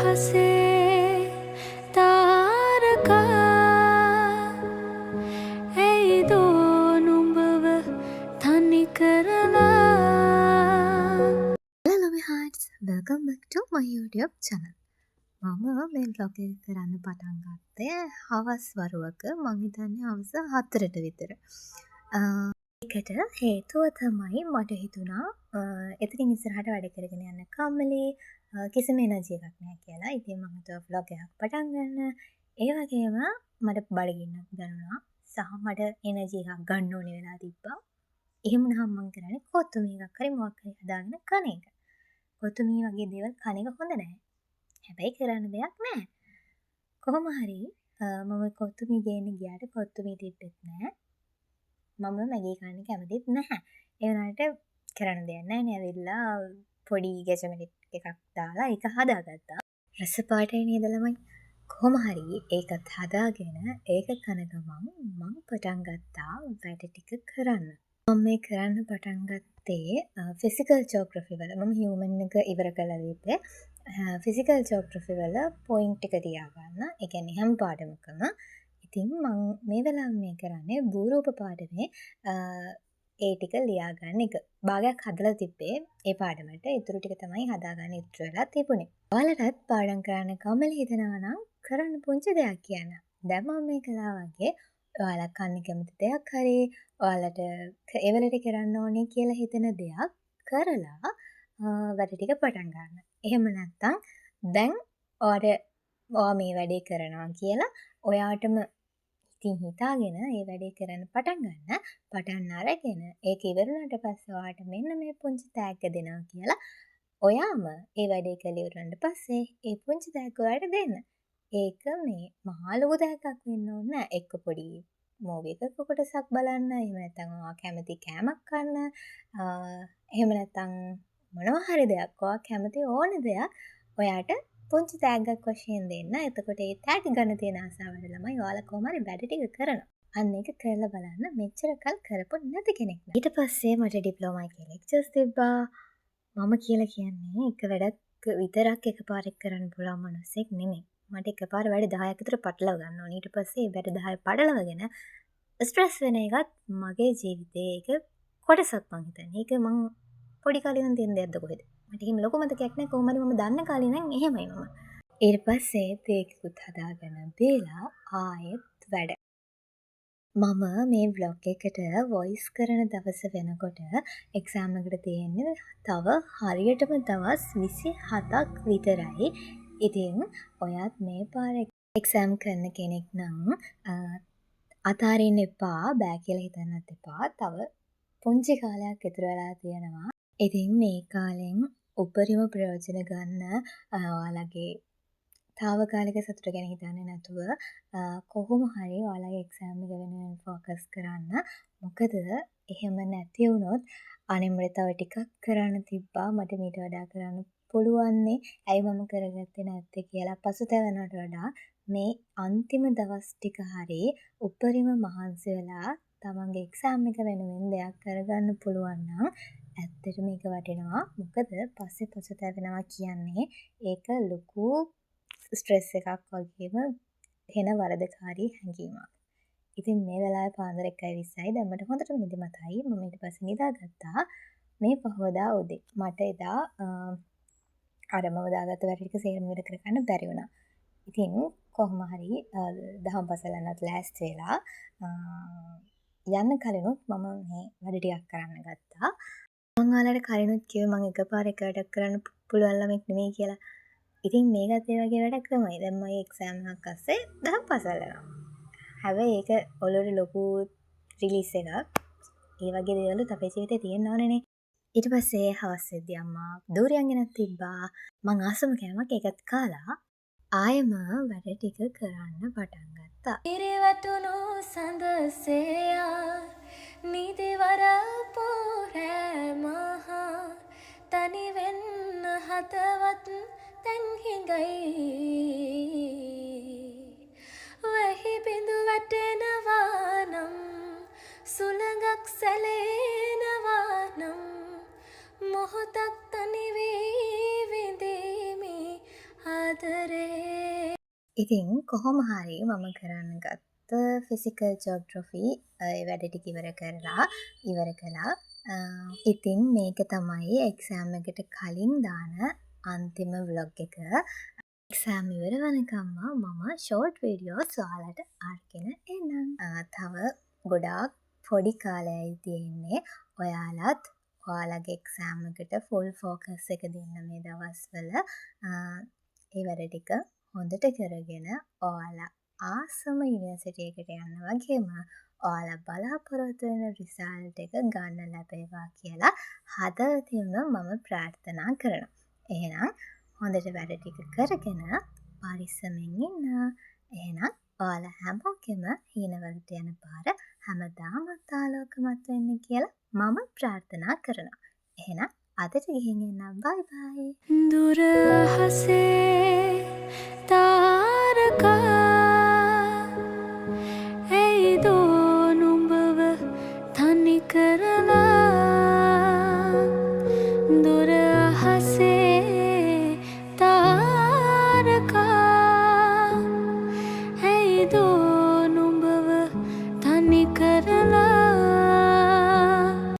අහසේ තාරකා ඇයිදෝ නුඹව තනි කරලා. Hello my hearts, welcome back to my YouTube channel. මම මේ vlog එක කරන්න පටන් ගත්තේ හවස් වරුවක, මං හිතන්නේ හවස 4ට විතර. ඒකට හේතුව තමයි මට හිතුණා එතනින් ඉස්සරහට වැඩ කරගෙන යන්න කම්මැලි, කිසිම එනර්ජි එකක් නෑ කියලා. ඉතින් මං හිතුවා vlog එකක් පටන් ගන්න. ඒ වගේම මට බඩගින්නක් දැනුණා සහ මට එනර්ජි එකක් ගන්න ඕනේ වෙලා තිබ්බා. එහෙම වුණාම මං කරන්නේ කොත්තු මී එකක් හරි මොකක් හරි හදාගෙන කන එක. කොත්තු මී වගේ දේවල් කන එක හොඳ නෑ. හැබැයි කරන්න දෙයක් නෑ. කොහොම හරි මම කොත්තු මී ගේන්න ගියාට කොත්තු මී තිබ්බෙත් නෑ. මම මැගී කන්න කැමතිත් නැහැ. ඒ වුණාට කරන්න දෙයක් නෑ නේ, ඇවිල්ලා පොඩි ගැජමෙට් එකක් දාලා ඒක හදාගත්තා. රස පාටයි නේද ළමයි? කොහොම හරි ඒකත් හදාගෙන ඒක කන ගමන් මං පටන් ගත්තා වැඩ ටික කරන්න. මම මේ කරන්න පටන් ගත්තේ ෆිසිකල් ජියෝග්‍රැෆි වල. මම හියුමන් එක ඉවර කරලා තිබ්බේ. ෆිසිකල් ජියෝග්‍රැෆි වල පොයින්ට් ටික තියාගන්න. ඒ කියන්නේ හැම පාඩමකම. ඉතින් මං මේ වෙලාවේ මේ කරන්නේ භූරූප පාඩමේ ඒ ටික ලියා ගන්න එක. භාගයක් හදලා තිබ්බේ ඒ පාඩමට. ඉතුරු ටික තමයි හදාගන්න ඉතුරු වෙලා තිබුණේ. ඔයාලටත් පාඩම් කරන්න කම්මැලි හිතෙනවා නම් කරන්න පුංචි දෙයක් කියන්න. දැන් මම මේ කළා වගේ ඔයාලා කන්න කැමති දෙයක් හරි ඔයාලට ඒ වෙලේට කරන්න ඕනේ කියලා හිතෙන දෙයක් කරලා වැඩ ටික පටන් ගන්න. එහෙම නැත්තම් දැන් ඔයාට ඔයා මේ වැඩේ කරනවා කියලා ඔයාටම ඉතින් හිතාගෙන ඒ වැඩේ කරන්න පටන් ගන්න. පටන් අරගෙන ඒක ඉවර වුණාට පස්සේ ඔයාට මෙන්න මේ පුංචි තෑග්ග දෙනවා කියලා ඔයාම ඒ වැඩේ කරලා ඉවර වුණාට පස්සේ ඒ පුංචි තෑග්ග ඔයාට දෙන්න. ඒක මේ මහා ලොකු තෑග්ගක් වෙන්න ඕනේ නෑ. එක්ක පොඩි මූවි එකක කොටසක් බලන්න, එහෙම නැත්නම් ඔයා කැමති කෑමක් කන්න, එහෙම නැත්නම් මොනවා හරි දෙයක්, ඔයා කැමති ඕන දෙයක් ඔයාට පුංචි තෑග්ගක් වශයෙන් දෙන්න. එතකොට ඒ තෑග්ග ගන්න තියෙන ආසාවට ළමයි ඔයාලා කොහොම හරි වැඩ ටික කරනවා. අන්න ඒක කරලා බලන්න මෙච්චර කල් කරපු නැති කෙනෙක් නම්. ඊට පස්සේ මට ඩිප්ලෝමා එකේ ලෙක්චර්ස් තිබ්බා. මම කියලා කියන්නේ එක වැඩක් විතරක් එකපාරට කරන්න පුළුවන් මනුස්සයෙක් නෙමෙයි. මට එකපාර වැඩ 10ක් විතර පටලව ගන්න ඕනේ. ඊට පස්සේ ඒ වැඩ 10 පටලවගෙන ස්ට්‍රෙස් වෙන එකත් මගේ ජීවිතේ ඒක කොටසක් මං හිතන්නේ. ඒක මං පොඩි කාලේ ඉඳන් තියෙන දෙයක්ද කොහෙද? මට එහෙම ලොකු මතකයක් නෑ. කොහොම හරි මම දන්න කාලේ ඉඳන් එහෙමයි මම. ඊට පස්සේ තේ එකකුත් හදාගෙන බීලා ආයෙත් වැඩ. මම මේ ව්ලොග් එකට වොයිස් කරන දවස වෙනකොට එක්සෑම් එකට තියෙන්නේ තව හරියටම දවස් 27ක් විතරයි. ඉතින් ඔයත් මේ පාර එක්සෑම් කරන කෙනෙක් නම් අතාරින්න එපා, බෑ කියලා හිතන්නත් එපා. තව පුංචි කාලයක් ඉතුරු වෙලා තියෙනවා. ඉතින් මේ කාලෙන් උපරිම ප්‍රයෝජන ගන්න, ඔයාලගේ තාවකාලික සතුට ගැන හිතන්නේ නැතුව කොහොම හරි ඔයාලගේ එක්සෑම් එක වෙනුවෙන් ෆෝකස් කරන්න. මොකද එහෙම නැති වුණොත් අනේ මට තව ටිකක් කරන්න තිබ්බා, මට මීට වඩා කරන්න පුළුවන්නේ, ඇයි මම කරගත්තේ නැත්තේ කියලා පසුතැවෙනවට වඩා මේ අන්තිම දවස් ටික හරි උපරිම මහන්සි වෙලා තමන්ගේ එක්සෑම් එක වෙනුවෙන් දෙයක් කරගන්න පුළුවන් නම් ඇත්තටම ඒක වටිනවා. මොකද පස්සේ පසුතැවෙනවා කියන්නේ ඒක ලොකු ස්ට්‍රෙස් එකක් වගේම හෙන වරදකාරී හැඟීමක්. ඉතින් මේ වෙලාවේ පාන්දර 1:20යි. දැන් මට හොඳටම නිදිමතයි. මම ඊට පස්සේ නිදාගත්තා. මේ පහුවදා උදේ මට එදා අර මම දාගත්ත වැඩ ටික සේරම ඉවර කරගන්න බැරි වුණා. ඉතින් කොහොම හරි දහම් පාසල් යන්නත් ලෑස්ති වෙලා යන්න කලිනුත් මම මේ වැඩ ටිකක් කරන්න ගත්තා. මං ඔයාලට කලිනුත් කිව්වේ මං එකපාර එක වැඩක් කරන්න පුළුවන් ළමෙක් නෙමෙයි කියලා. ඉතින් මේකත් ඒ වගේ වැඩක් තමයි. දැන් මගේ එක්සෑම් එකක් අස්සේ දහම් පාසල් යනවා. හැබැයි ඒක ඔලුවට ලොකු රිලීස් එකක්. ඒ වගේ දේවලුත් අපේ ජීවිතේ තියෙන්න ඕනේනේ. ඊට පස්සේ හවස් වෙද්දි අම්මා දූරියන් ගෙනත් තිබ්බා. මං ආසම කෑමක්, ඒකත් කාලා ආයෙම වැඩ ටික කරන්න පටන් ගත්තා. ඉරිවැටුණු සඳසෙයා නිදිවරපු රෑ මහා තනි වෙන්න හදවත් තැන් හිඟයි. වැහි බිඳු වැටෙනවා නම්, සුළඟක් සැලෙනවා නම්, මොහොතක් තනි වී විඳීමි ආදරේ. ඉතින් කොහොම හරි මම කරන්න ගත්ත ෆිසිකල් ජියෝග්‍රැෆි ඒ වැඩ ටික ඉවර කරලා ඉවර කළා. ඉතින් මේක තමයි එක්සෑම් එකට කලින් දාන අන්තිම ව්ලොග් එක. එක්සෑම් ඉවර වෙනකම්ම මම ෂෝට් වීඩියෝස් ඔයාලට අරගෙන එන්නම්. තව ගොඩාක් පොඩි කාලයයි තියෙන්නේ. ඔයාලත් ඔයාලගේ එක්සෑම් එකට ෆුල් ෆෝකස් එක දෙන්න මේ දවස්වල. ඒ වැඩ ටික හොඳට කරගෙන ඔයාලා ආසම යුනිවර්සිටි එකට යන්න වගේම ඔයාලා බලාපොරොත්තු වෙන රිසල්ට් එක ගන්න ලැබේවා කියලා හදවතින්ම මම ප්‍රාර්ථනා කරනවා. එහෙනම් හොඳට වැඩ ටික කරගෙන පරිස්සමෙන් ඉන්න. එහෙනම් ඔයාලා හැමෝගෙම හීනවලට යන පාර හැමදාමත් ආලෝකමත් වෙන්න කියලා මම ප්‍රාර්ථනා කරනවා. එහෙනම් අදට ගිහින් එන්නම්. බයි බයි. දුර අහසේ තාරකා ඇයිදෝ නුඹව තනි කරලා දුර